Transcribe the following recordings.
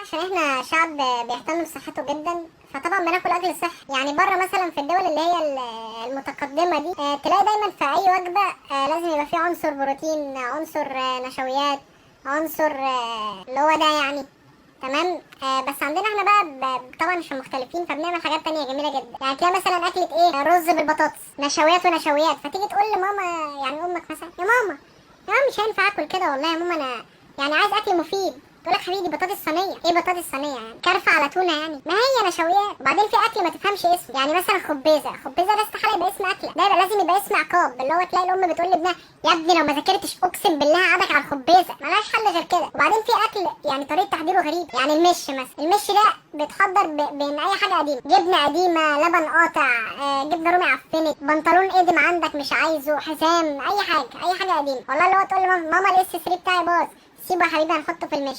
عشان احنا شعب بيهتم بصحته جدا، فطبعا بناكل اكل صحي. يعني بره مثلا في الدول اللي هي المتقدمة دي، تلاقي دايما في اي وجبة لازم يبقى فيه عنصر بروتين، عنصر نشويات، عنصر اللي هو ده يعني، تمام. بس عندنا احنا بقى طبعا عشان مختلفين فبنعمل حاجات تانية جميلة جدا. يعني تلاقي مثلا اكلة ايه، رز بالبطاطس، نشويات ونشويات. فتيجي تقول لماما، يعني امك مثلا، يا ماما يا ماما مش هينفع اكل كده والله يا ماما، انا يعني عايز اكل مفيد. تقول لك حبيبي بطاطس صينيه، ايه بطاطس صينية يعني؟ كرفة على تونه يعني، ما هي نشويات. وبعدين في اكل ما تفهمش اسمه، يعني مثلا خبيزه، خبيزه ده استحالة يبقى اسم اكله، ده يبقى لازم يبقى اسم عقاب، اللي هو تلاقي الام بتقول لابنها يا ابني لو ما ذاكرتش اقسم بالله هقعدك على الخبيزه، ملهاش حل غير كده. وبعدين في اكل يعني طريقه تحضيره غريب، يعني المش مثلا، المش ده بيتحضر بين اي حاجة قديمة، جبنه قديمة، لبن قاطع، جبنه رومي عفنت، بنطلون قدم عندك مش عايزه، حزام، اي حاجة، اي حاجة قديمة والله. اللي هو تقول لماما ماما ال S 3 بتاعي باظ، سيبه يا حبيبي هنحطه في المش،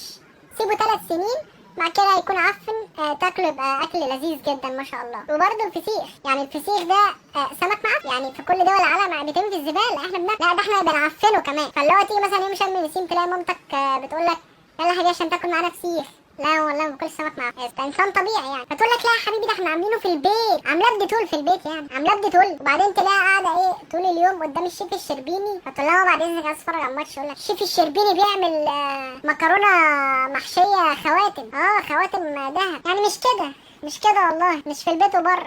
سيبه 3 سنين بعد كده هيكون عفن، تاكله يبقى اكل لذيذ جدا ما شاء الله. وبرده الفسيخ، يعني الفسيخ ده سمك معفن، يعني في كل دول العالم بيتم في الزبالة، احنا بناكل، لا ده احنا بنعفنه كمان. فاللي هو تيجي مثلا يوم شم النسيم تلاقي مامتك بتقول لك يلا يا حبيبي عشان تاكل معانا فسيخ، لا والله ما باكلش سمك معفن، ده انسان طبيعي يعني. فتقول لك لا يا حبيبي ده احنا عاملينه في البيت، عاملاه بديتول في البيت يعني، عاملاه بديتول. وبعدين تلاقيها قاعدة ايه طول اليوم قدام الشيف الشربيني، فتقول لها بعد اذنك عايز اتفرج على الماتش، يقول لك الشيف الشربيني بيعمل مكرونه محشيه خواتم، خواتم ذهب يعني. مش كده، مش كده والله، مش في البيت وبره.